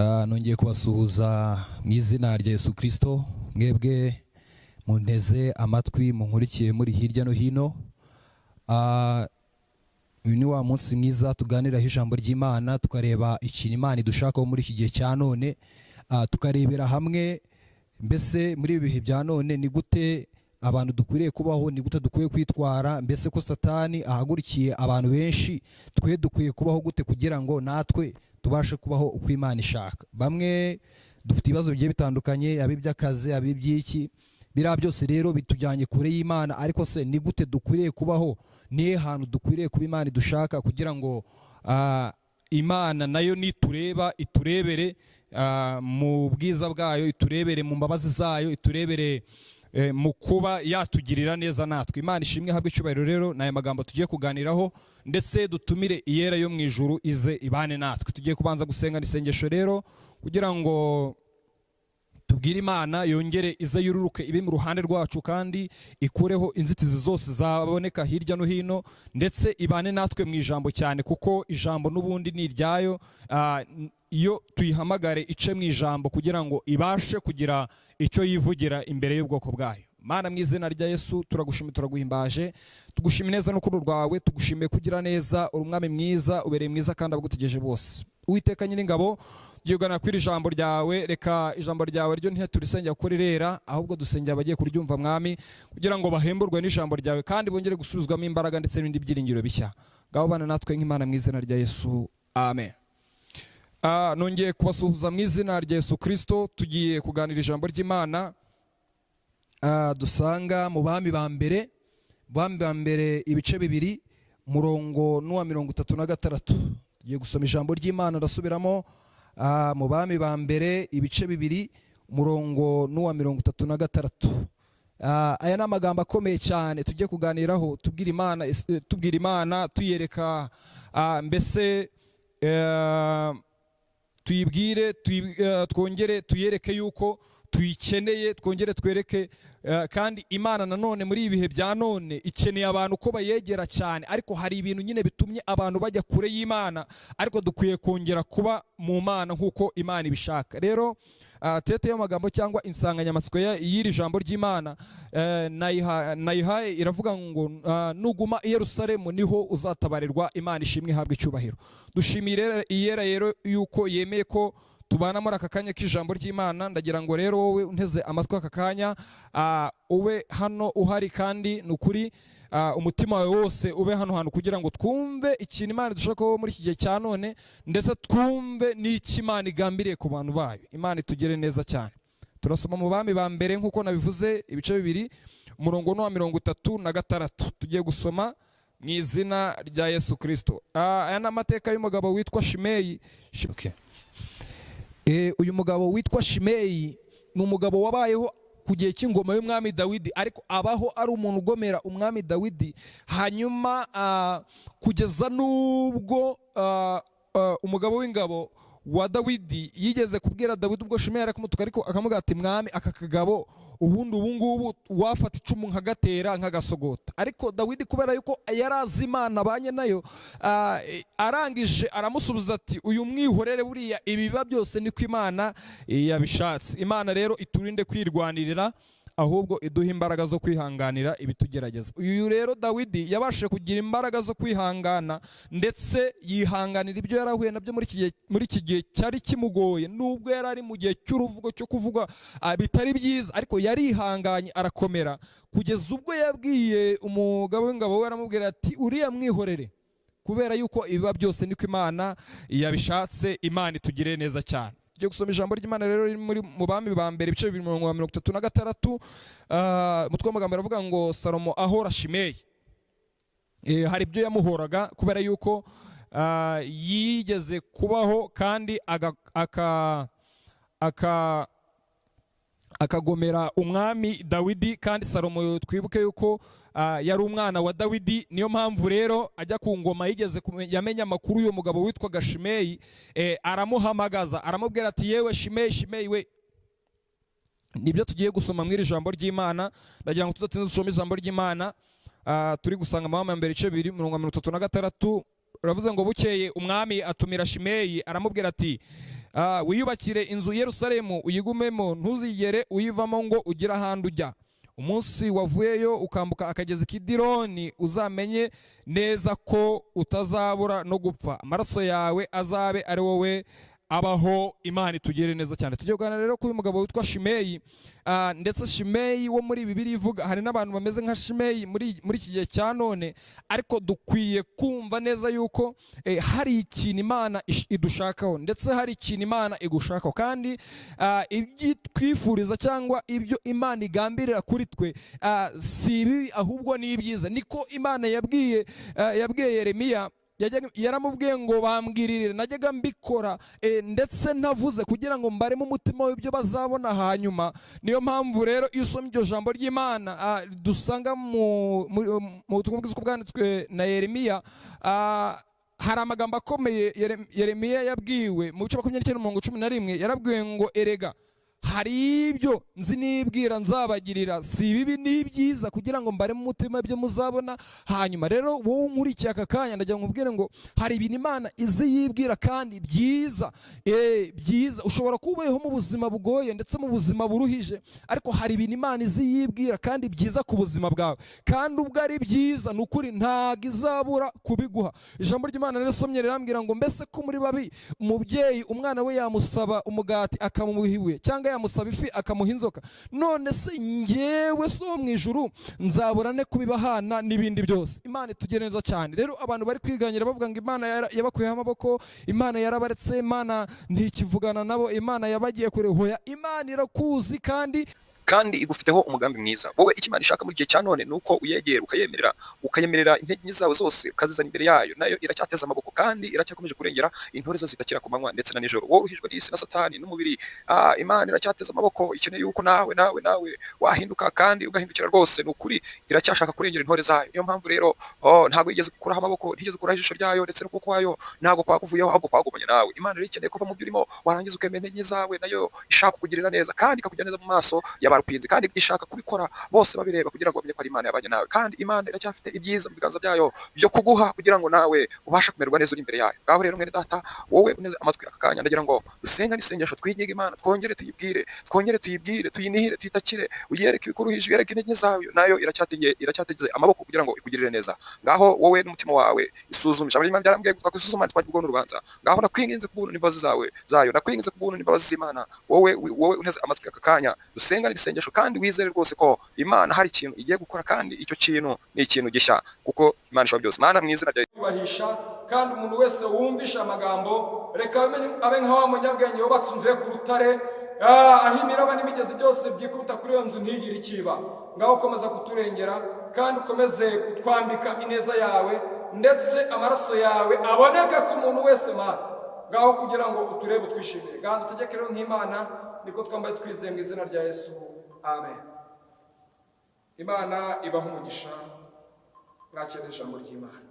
Nongeye kubasuhuza mu izina rya Yesu Kristo, mwebwe munteze amatwi, munkurikiye muri hirya no hino. Uyu ni wa munsi mwiza tuganiraho ijambo ry'Imana, tukareba ikintu Imana idushakaho muri iki gihe cya none, tukarebera hamwe mbese muri ibi bihe bya none ni gute abantu dukwiriye kubaho, ni gute dukwiye kwitwara, mbese ko Satani ahagurikiye abantu benshi, twe dukwiye kubaho gute kugira ngo natwe tubashe kubaho uko Imana ishaka. Bamwe dufite ibibazo bigiye bitandukanye, abiby'akazi, abiby'iki, biriya byose rero bitujyanye kure y'Imana. Ariko se ni gute dukwiriye kubaho, nihe hantu dukwiriye kuba Imana idushaka kugira ngo Imana nayo nitureba iturebere mu bwiza bwayo, iturebere mu mbabazi zayo, iturebere mu kuba yatugirira neza natwe. Imana ishimwe, habwe icyubahiro. Rero ni aya magambo tugiye kuganiraho, ndetse dutumire iyera yo mu ijuru ize ibane natwe. Tugiye kubanza gusenga isengesho rero kugira ngo tubwire Imana yongere ize yururuke ibe mu ruhande rwacu, kandi ikureho inzitizi zose zaboneka hirya no hino, ndetse ibane natwe mu ijambo cyane, kuko ijambo n'ubundi ni iryayo. Iyo tuyihamagare ice mu ijambo kugira ngo ibashe kugira icyo yivugira imbere y'ubwoko bwayo. Mana, mu izina rya Yesu turagushimiye, turaguhimbaje, tugushimiye neza n'urukundo rwawe, tugushimiye kugira neza, uri umwami mwiza, ubereye mwiza kandi abagutegereje bose. Uwiteka Nyiringabo, tugiye kuganira kuri iri jambo ryawe, reka ijambo ryawe ryo ntiturisengera kuko rirera, ahubwo dusengera abagiye kuryumva mwami, kugira ngo bahemburwe n'ijambo ryawe kandi bongere gusubizwamo imbaraga ndetse n'ibindi byiringiro bishya. Ngaho bana natwe nk'Imana mu izina rya Yesu, amen. Nongeye kubasuhuza mu izina rya Yesu Kristo. Tugiye kuganira ijambo ry'Imana dusanga mu Bami ba mbere, Bami ba mbere ibice 2, murongo n'uwa 36. Tugiye gusoma ijambo ry'Imana, ndasubiramo, mu Bami ba mbere ibice 2, murongo n'uwa 36. Aya ni amagambo akomeye cyane tugiye kuganiraho, tubwira Imana, tuyereka mbese tuyibwire, twongere tuyereke yuko tuyikeneye, twongere twereke kandi Imana nanone muri ibi bihe bya none ikeneye abantu ko bayegera cyane. Ariko hari ibintu nyine bitumye abantu bajya kure y'Imana, ariko dukwiye kongera kuba mu Mana nk'uko Imana ibishaka. Rero tete y'amagambo cyangwa insanganyamatsiko y'iri jambo ry'Imana nayihaye iravuga ngo nuguma i Yerusalemu niho uzatabarirwa. Imana ishimwe, ihabwe icyubahiro. Dushimire iyera rero yuko yemeye ko tubana muri aka kanya k'ijambo ry'Imana. Ndagira ngo rero wowe unteze amatwi aka kanya, ube hano uhari, kandi ni ukuri umutima wawe wose ube hano hantu kugira ngo twumve ikintu Imana dushaka muri iki gihe cya none, ndetse twumve n'icyo Imana igambiriye ku bantu bayo. Imana itugere neza cyane. Turasoma mu Bami ba mbere nk'uko nabivuze, ibice 2, umurongo wa 36. Tugiye gusoma mu izina rya Yesu Kristo. Aya ni amateka y'umugabo witwa Shimeyi. Okay. Uyu mugabo witwa Shimeyi ni umugabo wabayeho ku gihe cy'ingoma y'umwami Dawidi, ariko abaho ari umuntu ugomera umwami Dawidi, hanyuma kugeza n'ubwo umugabo w'ingabo wa Dawidi yigeze kubwira Dawidi ubwo Shimeyi ari kumutuka, ariko akamubwira ati mwami, aka kagabo ubundi ubu ngubu wafata icumu nkagatera nkagasogota. Ariko Dawidi kubera yuko yari azi Imana abanye nayo, arangije aramusubiza ati uyu mwihorere, buriya ibiba byose niko Imana yabishatse. Imana rero iturinde kwirwanirira, ahubwo iduha imbaraga zo kwihanganira ibitugerageza. Uyu rero Dawidi yabashije kugira imbaraga zo kwihangana, ndetse yihanganira ibyo yarahuye nabyo muri iki gihe cyari kimugoye, nubwo yari ari mu gihe cy'uruvugo cyo kuvuga bitari byiza, ariko yarihanganye arakomera, kugeza ubwo yabwiye umugabo w'ingabo we, aramubwira ati uriya mwihorere, kubera yuko ibiba byose niko Imana yabishatse. Imana itugire neza cyane. Tugiye gusoma ijambo ry'Imana rero riri muri mu Bami ba mbere ibice 2 umurongo wa 36. Umutwe w'amagambo aravuga ngo Salomo ahora Shimeyi. Hari ibyo yamuhoraga kubera yuko yigeze kubaho kandi akagomera umwami Dawidi, kandi Salomo twibuke yuko yari umwana wa Dawidi. Niyo mpamvu rero ajya ku ngoma yigeze yamenya amakuru y'uwo mugabo witwaga Shimeyi, aramuhamagaza aramubwira ati yewe Shimeyi, Shimeyi we. Nibyo tugiye gusoma mu iri jambo ry'Imana. Ndagira ngo tudatinze dusome ijambo ry'Imana. Turi gusanga mu Bami ba mbere ibice 2 umurongo wa 36. Uravuze ngo bukeye umwami atumira Shimeyi, aramubwira ati: "Wiyubakire inzu i Yerusalemu, uyigumemo, ntuzigere uyivamo ngo ugire ahandi ujya. Umunsi wavuyeyo ukambuka akagezi Kidironi, uzamenye neza ko utazabura no gupfa, amaraso yawe azabe ari wowe abaho." Imana itugire neza cyane. Tujye kuganira rero kuri uyu mugabo witwa Shimeyi, ndetse Shimeyi wo muri Bibiliya ivuga. Hari n'abantu bameze nka Shimeyi muri iki gihe cya none, ariko dukwiye kumva neza yuko hari ikintu Imana idushakaho, ndetse hari ikintu Imana igushakaho, kandi ibyo twifuriza cyangwa ibyo Imana igambirira kuri twe si ibibi, ahubwo ni ibyiza. Niko Imana yabwiye Yeremiya. Yaramubwiye ngo: "Bambwirire, najyaga mbikora ndetse ntavuze, kugira ngo mbaremo umutima w'ibyo bazabona hanyuma." Niyo mpamvu rero iyo usomye iryo jambo ry'Imana dusanga mu butumwa bwiza uko bwanditswe na Yeremiya, hari amagambo akomeye Yeremiya yabwiwe mu bice 29 umurongo 11. Yarabwiwe ngo: "Erega hari ibyo nzi nibwira nzabagirira, si ibibi ni ibyiza, kugira ngo mbaremo umutima ibyo muzabona hanyuma." Rero wowe unkurikiye aka kanya, ndagira ngo nkubwire ngo hari ibintu Imana izi yibwira kandi byiza, byiza. Ushobora kuba ubayeho mu buzima bugoye ndetse mu buzima buruhije, ariko hari ibintu Imana izi yibwira kandi byiza ku buzima bwawe, kandi ubwo ari byiza, ni ukuri ntabwo izabura kubiguha. Ijambo ry'Imana risomye rirambwira ngo: "Mbese ko muri babi, umubyeyi umwana we yamusaba umugati akamuha ibuye, cyangwa yamusaba ifi akamuha inzoka? None se njyewe so wo mu ijuru nzabura ne kubibahana n'ibindi byose?" Imana itugire neza cyane. Rero abantu bari kwiganyira bavuga ngo Imana yabakuyeho amaboko, Imana yarabaretse, Imana ntikivugana nabo, Imana yabagiye kure. Hoya, Imana irakuzi kandi kandi igufiteho umugambi mwiza. Wowe icyo Imana ishaka muri gihe cya none ni uko uyegera, ukayemerera intege nke zawe zose, ukazizana imbere yayo. Nayo iracyateze amaboko kandi iracyakomeje kurengera intore zo zitakira ku manywa ndetse na nijoro. Wowe uruhijwe n'isi na Satani n'umubiri, Imana iracyateze amaboko, ikeneye yuko nawe wahinduka kandi ugahindukira rwose. Ni ukuri iracyashaka kurengera intore zayo. Niyo mpamvu rero, ntabwo yigeze gukuraho amaboko, ntigeze gukuraho ijisho ryayo, ndetse n'ukuboko kwayo ntabwo kwakuvuyeho, ahubwo kwagumanye nawe. Imana rero ikeneye kuva mu byo urimo, warangiza ukemera intege nke zawe. Nayo ishaka kukugirira neza kandi ikakujya neza mu maso y'abarupinzi, kandi ishaka kubikora bose babireba kugira ngo bamenye ko ari Imana yabanye nawe. Kandi Imana iracyafite ibyiza mu biganza byayo byo kuguha kugira ngo nawe ubashe kumererwa neza uri imbere yayo. Ngaho rero mwene data, wowe uneze amatwi aka kanya, ndagira ngo dusenge n'isengesho, twinginge Imana, twongere tuyibwire, twongere tuyibwire, tuyinihire, tuyitakire, uyereke ibikuruhije, uyereke intege nke zawe. Nayo iracyategeze amaboko kugira ngo ikugirire neza. Ngaho wowe n'umutima wawe isuzume. Ijambo ry'Imana ryarambwiye ngo twakwisuzuma ntitwagirwaho n'urubanza. Ngaho ndakwinginze kubuntu n'imbabazi zawe zayo, ndakwinginze kubuntu n'imbabazi z'Imana, wowe uneze amatwi aka kanya, dusengane isengesho kandi wizere rwose ko Imana hari ikintu igiye gukora, kandi icyo kintu ni ikintu gishya, kuko Imana ishobora byose. Mana, mu izina rya Yubahisha, kandi umuntu wese wumvisha amagambo, reka abe nka wa munyabwenge wubatse inzu ye ku rutare, aho imiraba n'imigezi byose byikubita kuri iyo nzu ntigire ikiba. Ngaho ukomeza kuturengera kandi ukomeze kutwambika ineza yawe, ndetse amaraso yawe aboneke ku muntu wese. Mana, ngaho kugira ngo uturebe utwishimire. Ganza utegeke rero nk'Imana. Niko twambaye twizeye mu izina rya Yesu, amen. Imana ibaha umugisha. Mwakira ijambo ry'Imana.